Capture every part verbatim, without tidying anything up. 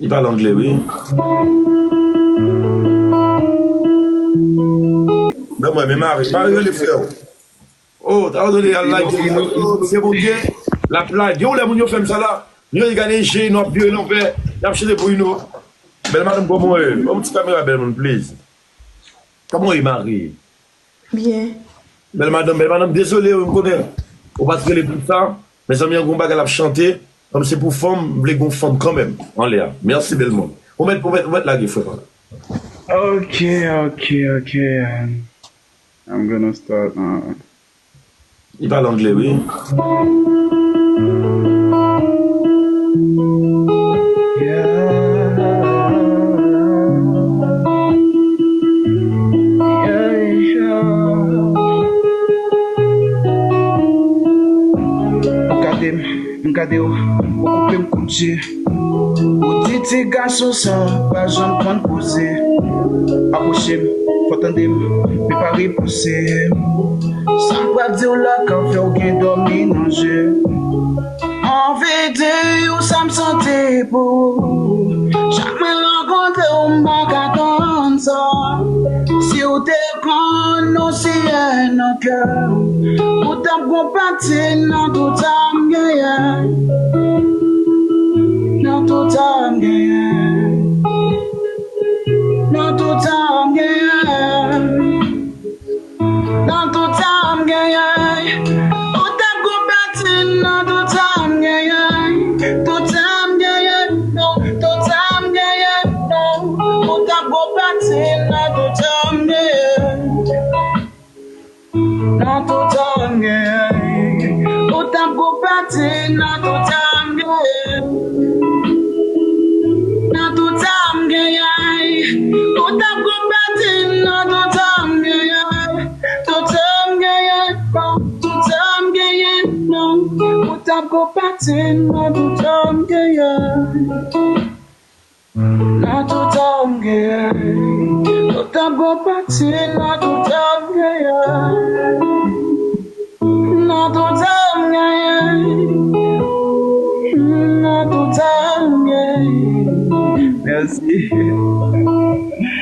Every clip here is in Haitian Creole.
Li pale anglè, wi. Ban mwen, men Mari. Mari rele frè w. Oh, ta done al lage. Oh, se Bondye. L ap lage. Ou lè moun yo fè m sa la. Yo gade je nou ap vire lanvè. Y ap chante pou nou. Bèl madanm, kòman w ye? Ban m ti kamera, bèl moun, please. Kòman w ye, Mari? Byen. Bèl madanm, bèl madanm, dezole, wi, m konnen. Ou pa t rele pou sa. Mezanmi, an gon bagay l ap chante. Kòm se pou fanm, m vle gon fanm kanmenm anlè a. Mèsi, bèl moun. Ou mèt, ou mèt, ou mèt lage, frè pa. Ok, ok, ok. Um, I'm gonna start. Uh, Li pale anglè, wi. Gade m, m gade w, ou koupe m kout je. Ou di ti gason sa pa janm konn poze. Apwoche m, fò tande m, prepare pouse m. Sa m pral di w la ka fè w gen dòmi nan je. Anvi di w sa m santi pou ou. Chak mwen rankontre w, m pa ka tann sa. Si w te konn nou siye nan kè, ou t ap gon pati nan tout sa m genyen. Nan tout sa m genyen. Nan tout sa m genyen. Nan tout sa m genyen. Ou t ap gon pati nan tout sa m genyen. Tout sa m genyen, non. Tout sa m genyen, non. Ou t ap gon pati nan tout sa m genyen. Nan tout sa m genyen. Ou t ap gon pati nan tout sa m genyen. Nan tout sa m genyen. Ou t ap gon pati nan tout sa m genyen. Tout sa m genyen, non. Tout sa m genyen, non. Ou t ap gon pati nan tout sa m genyen. Nan tout sa m genyen, ou t ap gon pati nan tout sa m genyen. Nan tout sa m genyen, nan tout sa m genyen. Mèsi.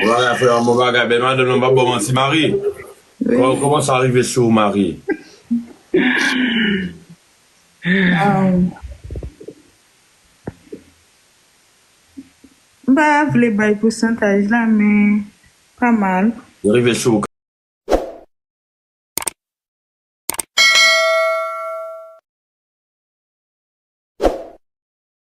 Bon bagay, frè, bon bagay. Bèl madanm, non, m p ap ba w manti, Mari. Wi. Kò-, kòman sa rive sou ou, Mari? Um, m pa vle bay pousantaj la, men pa mal. Yo rive sou ou